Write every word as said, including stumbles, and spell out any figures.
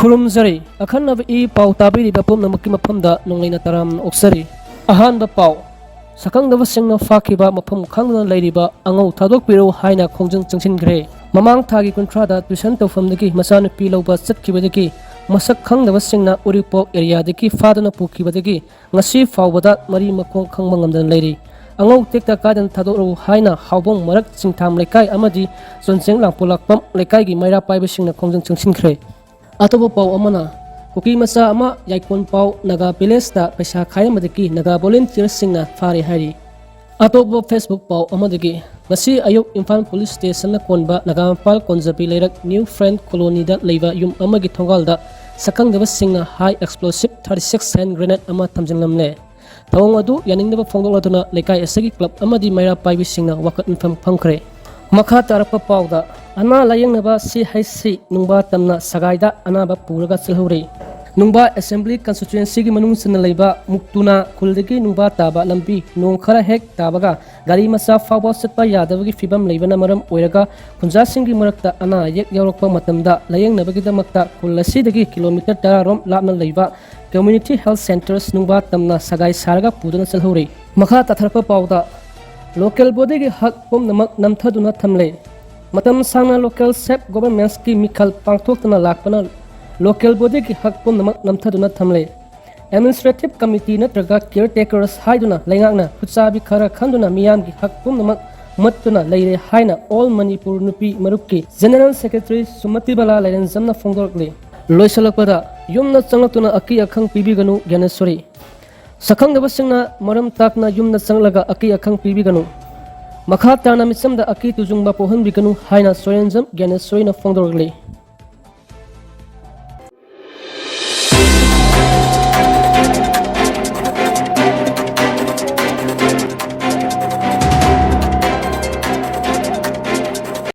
ꯈꯨꯔꯨꯝꯖꯔꯤ꯫ ꯑꯈꯟꯅꯕ ꯏ ꯄꯥꯎ ꯇꯥꯕꯤꯔꯤꯕ ꯄꯨꯝꯅꯃꯛꯀꯤ ꯃꯐꯝꯗ ꯅꯣꯡꯂꯩꯅ ꯇꯔꯥꯝꯅ ꯑꯣꯛꯆꯔꯤ꯫ ꯑꯍꯥꯟꯕ ꯄꯥꯎ, ꯁꯛꯈꯪꯗꯕꯁꯤꯡꯅ ꯐꯥꯈꯤꯕ ꯃꯐꯝ ꯈꯪꯗꯅ ꯂꯩꯔꯤꯕ ꯑꯉꯧ ꯊꯥꯗꯣꯛꯄꯤꯔꯛꯎ ꯍꯥꯏꯅ ꯈꯣꯡꯖꯪ ꯆꯪꯁꯤꯟꯈ꯭ꯔꯦ꯫ ꯃꯃꯥꯡ ꯊꯥꯒꯤ ꯀꯨꯟꯊ꯭ꯔꯥꯗ ꯇ꯭ꯌꯨꯁꯟ ꯇꯧꯐꯝꯗꯒꯤ ꯃꯆꯥꯅꯨꯄꯤ ꯂꯧꯕ ꯆꯠꯈꯤꯕꯗꯒꯤ ꯃꯁꯛ ꯈꯪꯗꯕꯁꯤꯡꯅ ꯎꯔꯤꯄꯣꯛ ꯑꯦꯔꯤꯌꯥꯗꯒꯤ ꯐꯥꯗꯨꯅ ꯄꯨꯈꯤꯕꯗꯒꯤ ꯉꯁꯤ ꯐꯥꯎꯕꯗ ꯃꯔꯤ ꯃꯈꯣꯡ ꯈꯪꯕ ꯉꯝꯗꯅ ꯂꯩꯔꯤ꯫ ꯑꯉꯧ ꯇꯦꯛꯇ ꯀꯥꯏꯗꯅ ꯊꯥꯗꯣꯛꯂꯛꯎ ꯍꯥꯏꯅ ꯍꯥꯎꯕꯣꯡ ꯃꯔꯛ ꯆꯤꯡꯊꯥꯝ ꯂꯩꯀꯥꯏ ꯑꯃꯗꯤ ꯆꯣꯟꯖꯦꯡ ꯂꯥꯡꯄꯣꯂꯥꯛꯄꯝ ꯂꯩꯀꯥꯏꯒꯤ ꯃꯩꯔꯥ ꯄꯥꯏꯕꯁꯤꯡꯅ ꯈꯣꯡꯖꯪ ꯆꯪꯁꯤꯟꯈ꯭ꯔꯦ꯫ ꯑꯇꯣꯞꯄ ꯄꯥꯎ ꯑꯃꯅ, ꯀꯨꯀꯤ ꯃꯆꯥ ꯑꯃ ꯌꯥꯏꯀꯣꯟꯄꯥꯎ ꯅꯥꯒꯥ ꯚꯤꯂꯦꯖꯇ ꯄꯩꯁꯥ ꯈꯥꯏꯔꯝꯕꯗꯒꯤ ꯅꯥꯒꯥ ꯚꯣꯂꯨꯟꯇꯤꯌꯔꯁꯤꯡꯅ ꯐꯥꯔꯦ ꯍꯥꯏꯔꯤ꯫ ꯑꯇꯣꯞꯄ Facebook ꯄꯥꯎ ꯑꯃꯗꯒꯤ, ꯉꯁꯤ ꯑꯌꯨꯛ ꯏꯝꯐꯥꯜ ꯄꯨꯂꯤꯁ ꯁ꯭ꯇꯦꯁꯟꯅ ꯀꯣꯟꯕ ꯅꯥꯒꯥꯃꯄꯥꯜ ꯀꯣꯟꯖꯕꯤ ꯂꯩꯔꯛ ꯅ꯭ꯌꯨ ꯐ꯭ꯔꯦꯟ ꯀꯣꯂꯣꯅꯤꯗ ꯂꯩꯕ ꯌꯨꯝ ꯑꯃꯒꯤ ꯊꯣꯡꯒꯥꯜꯗ ꯁꯛꯈꯪꯗꯕꯁꯤꯡꯅ ꯍꯥꯏ ꯑꯦꯛꯁꯄ꯭ꯂꯣꯁꯤꯞ ꯊꯥꯔꯇꯤ ꯁꯤꯛꯁ ꯍꯦꯟ ꯒ꯭ꯔꯦꯅꯦꯗ ꯑꯃ ꯊꯝꯖꯤꯜꯂꯝꯂꯦ꯫ ꯊꯧꯑꯣꯡ ꯑꯗꯨ ꯌꯥꯅꯤꯡꯗꯕ ꯐꯣꯡꯗꯣꯛꯂꯗꯨꯅ ꯂꯩꯀꯥꯏ ꯑꯁꯤꯒꯤ ꯀ꯭ꯂꯕ ꯑꯃꯗꯤ ꯃꯩꯔꯥ ꯄꯥꯏꯕꯤꯁꯤꯡꯅ ꯋꯥꯀꯠ ꯃꯤꯐꯝ ꯐꯝꯈ꯭ꯔꯦ꯫ ꯃꯈꯥ ꯇꯥꯔꯛꯄ ꯄꯥꯎꯗ, ꯑꯅꯥ ꯂꯥꯌꯦꯡꯅꯕ ꯁꯤ ꯍꯩꯆ ꯁꯤ ꯅꯨꯡꯕꯥ ꯇꯝꯅ ꯁꯒꯥꯏꯗ ꯑꯅꯥꯕ ꯄꯨꯔꯒ ꯆꯠꯍꯧꯔꯤ꯫ ꯅꯨꯡꯕꯥ ꯑꯦꯁꯦꯝꯕ꯭ꯂꯤ ꯀꯟꯁꯇꯤꯇ꯭ꯋꯦꯟꯁꯤꯒꯤ ꯃꯅꯨꯡ ꯆꯟꯅ ꯂꯩꯕ ꯃꯨꯛꯇꯨꯅꯥ ꯈꯨꯜꯗꯒꯤ ꯅꯨꯡꯕꯥ ꯇꯥꯕ ꯂꯝꯕꯤ ꯅꯣꯡ ꯈꯔ ꯍꯦꯛ ꯇꯥꯕꯒ ꯒꯥꯔꯤ ꯃꯆꯥ ꯐꯥꯎꯕ ꯆꯠꯄ ꯌꯥꯗꯕꯒꯤ ꯐꯤꯕꯝ ꯂꯩꯕꯅ ꯃꯔꯝ ꯑꯣꯏꯔꯒ ꯈꯨꯟꯖꯥꯁꯤꯡꯒꯤ ꯃꯔꯛꯇ ꯑꯅꯥ ꯑꯌꯦꯛ ꯌꯥꯎꯔꯛꯄ ꯃꯇꯝꯗ ꯂꯥꯌꯦꯡꯅꯕꯒꯤꯗꯃꯛꯇ ꯈꯨꯜ ꯑꯁꯤꯗꯒꯤ ꯀꯤꯂꯣꯃꯤꯇꯔ ꯇꯔꯥ ꯔꯣꯝ ꯂꯥꯞꯅ ꯂꯩꯕ ꯀꯝꯃ꯭ꯌꯨꯅꯤꯇꯤ ꯍꯦꯜꯊ ꯁꯦꯟꯇꯔꯁ ꯅꯨꯡꯕꯥ ꯇꯝꯅ ꯁꯒꯥꯏ ꯁꯥꯔꯒ ꯄꯨꯗꯨꯅ ꯆꯠꯍꯧꯔꯤ꯫ ꯃꯈꯥ ꯇꯥꯊꯔꯛꯄ ꯄꯥꯎꯗ, ꯂꯣꯀꯦꯜ ꯕꯣꯗꯤꯒꯤ ꯍꯛ ꯄꯨꯝꯅꯃꯛ ꯅꯝꯊꯗꯨꯅ ꯊꯝꯂꯦ꯫ ꯃꯇꯝ ꯁꯥꯡꯅ ꯂꯣꯀꯦꯜ ꯁꯦꯞ ꯒꯣꯚꯔꯟꯃꯦꯟꯠꯁꯀꯤ ꯃꯤꯈꯜ ꯄꯥꯡꯊꯣꯛꯇꯨꯅ ꯂꯥꯛꯄꯅ ꯂꯣꯀꯦꯜ ꯕꯣꯗꯤꯒꯤ ꯍꯛ ꯄꯨꯝꯅꯃꯛ ꯅꯝꯊꯗꯨꯅ ꯊꯝꯂꯦ꯫ ꯑꯦꯗꯃꯤꯅꯤꯁꯇ꯭ꯔꯦꯇꯤꯚ ꯀꯃꯤꯇꯤ ꯅꯠꯇ꯭ꯔꯒ ꯀꯤꯌꯔ ꯇꯦꯀꯔꯁ ꯍꯥꯏꯗꯨꯅ ꯂꯩꯉꯥꯛꯅ ꯈꯨꯠꯆꯥꯕꯤ ꯈꯔ ꯈꯟꯗꯨꯅ ꯃꯤꯌꯥꯝꯒꯤ ꯍꯛ ꯄꯨꯝꯅꯃꯛ ꯃꯠꯇꯨꯅ ꯂꯩꯔꯦ ꯍꯥꯏꯅ ꯑꯣꯜ ꯃꯅꯤꯄꯨꯔ ꯅꯨꯄꯤ ꯃꯔꯨꯞꯀꯤ ꯖꯦꯅꯔꯦꯜ ꯁꯦꯀ꯭ꯔꯦꯇꯔꯤ ꯁꯨꯃꯇꯤꯕꯂꯥ ꯂꯥꯏꯔꯦꯟꯖꯝꯅ ꯐꯣꯡꯗꯣꯔꯛꯂꯤ꯫ ꯂꯣꯏꯁꯤꯜꯂꯛꯄꯗ, ꯌꯨꯝꯗ ꯆꯪꯂꯛꯇꯨꯅ ꯑꯀꯤ ꯑꯈꯪ ꯄꯤꯕꯤꯒꯅꯨ, ꯒ꯭ꯌꯥꯅꯦꯁꯣꯔꯤ꯫ ꯁꯛꯈꯪꯗꯕꯁꯤꯡꯅ ꯃꯔꯝ ꯇꯥꯛꯅ ꯌꯨꯝꯗ ꯆꯪꯂꯒ ꯑꯀꯤ ꯑꯈꯪ ꯄꯤꯕꯤꯒꯅꯨ꯫ ꯃꯈꯥ ꯇꯥꯅ ꯃꯤꯆꯝꯗ ꯑꯀꯤ ꯇꯨꯖꯨꯡꯕ ꯄꯣꯛꯍꯟꯕꯤꯒꯅꯨ ꯍꯥꯏꯅ ꯁꯣꯔꯦꯟꯖꯝ ꯒ꯭ꯌꯥꯅꯦꯁꯣꯔꯤꯅ ꯐꯣꯡꯗꯣꯔꯛꯂꯤ꯫